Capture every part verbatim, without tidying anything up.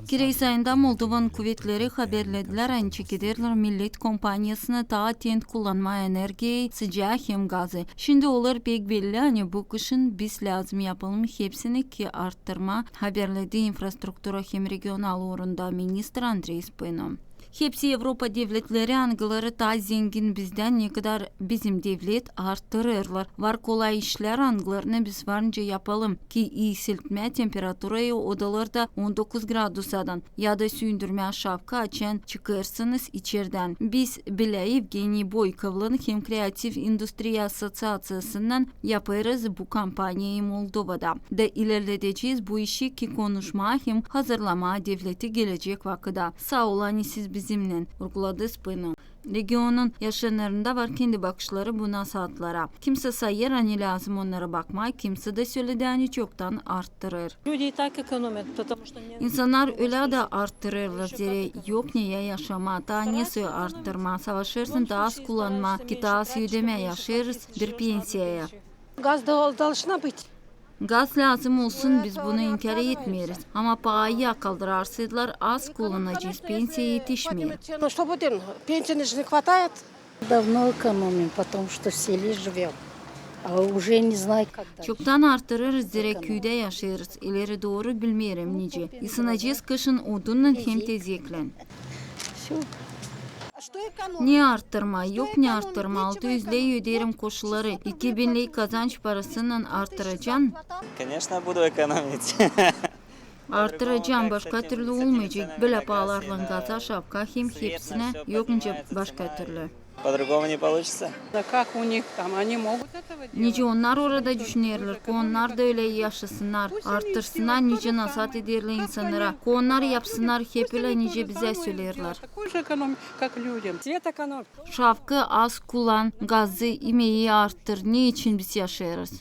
Kerä sayında Moldovanın kuvetleri haberledilär, ani çekederlär millet kompaniyasını taa tent kullanmaa energiyayı, sıcaa hem gazı. Şindi olêr pek belli, ani bu kışın biz lääzım yapalım hepsini, ki arttırmaa, haberledi infrastruktura hem regional uurunda ministr Andrey Spıno. Hepsi Evropa devletleri, angıları taa zengin bizdän, ne kadar bizim devlet, arttırêrlar. Var kolay işlär, angılarını biz varınca yapalım, ki iiseltmää temperaturayı odalarda on dokuz gradusadan ya da süündürmää şapka, açan çıkêrsınız içerdän. Biz bilä Evgeniy Boykovlan hem Kreativ industriya asoţiaţiyasınnan yapêrız bu kampaniyayı Moldovada da ilerledecez bu işi, ki konuşmaa hem hazırlamaa devleti gelecek vakıda. Saa olun, ani siz bizimnän, urguladı Spıno. Regionun yaşayanlarında var kendi bakışları bu nasaatlara. Kimsä sayêr, ani lääzım onnara bakmaa, kimsä dä söledi, ani çoktan arttırêr. Люди и так экономят, потому что не... İnsannar ölä dä arttırêrlar, zerä yok neyä yaşamaa, taa ne soy arttırmaa, savaşêrsın taa az kullanmaa, ki taa az ödemää, yaşêêrız bir pensiyaya. Газ дол-, должна быть. Gaz lääzım olsun, biz bunu inkär etmeeriz. Ama paayı kaldırarsaydılar, az kullanacez, pensiya etişmeer. Что будем? Пенсии же не хватает. Давно экономим, потому что в селе живём. А уже не знаю, когда. Çoktan arttırêrız, zerä küüdä yaşêêrız. İleri dooru bilmeerim nicä. Isınacez kışın odunnan hem tezeklän. Всё. Ne arttırmaa, yok ne arttırmaa, altı üz ley ödeerim koşulları, iki bin ley kazanç parasınnan arttıracan. Конечно, буду экономить. Arttıracam, başka türlü olmayacek. Bölä paalarlan gaza, şapka hem hepsinä, yok nicä başka türlü. По-другому не получится. Да как у них там, они могут этого делать? Nicä onnar orada düşünerlär, ki onnar da ölä yaşasınnar, arttırsınnar, nicä nasaat ederlär insannara, ki onnar yapsınnar hep ölä, nicä bizä söleerlär. Такой же экономим, как людям. Свет экономим. Şapka az kullan, gazı, imeyi arttır, ne için biz yaşêêrız?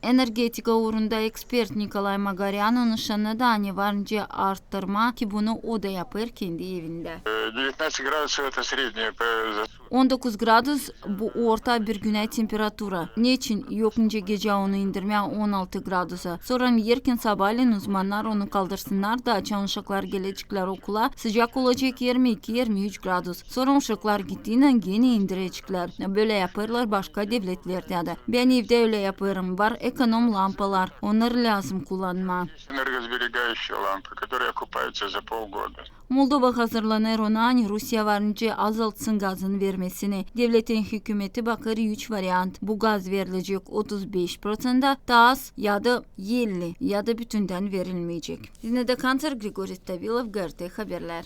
Energetika uurunda ekspert Nikolay Magaryan onu şannadı, ani var nicä arttırmaa, ki bunu o da yapêr kendi evindä. Э, девятнадцать градусов — это средняя по, за On dokuz gradus, bu orta bir günä temperatura. Neçin yok nicä gecä onu indirmää on altı gradusa? Sora erkän sabaalän uzmannar onu kaldırsınnar da, açan uşaklar geleceklär okula, sıcak olacek irmi iki, irmi üç gradus. Sora uşaklar gittiynän genä indirecklär. Bölä yapêrlar başka devletlerdä dä. Bän evdä ölä yapêrım. Var ekonom lampalar. Onnarı lääzım kullanmaa. Энергосберегающие лампы, которые окупаются за полгода. Moldova hazırlanêr ona, ani Rusiya var nicä azaltsın gazın vermesini. Devletin hükümeti bakêr üç variant. Bu gaz verilecek otuz beş proţentä, taa az ya da elli, ya da bütündän verilmeyecek. Zinaida Kanţer, Grigori Stavilov, GRT Haberlär.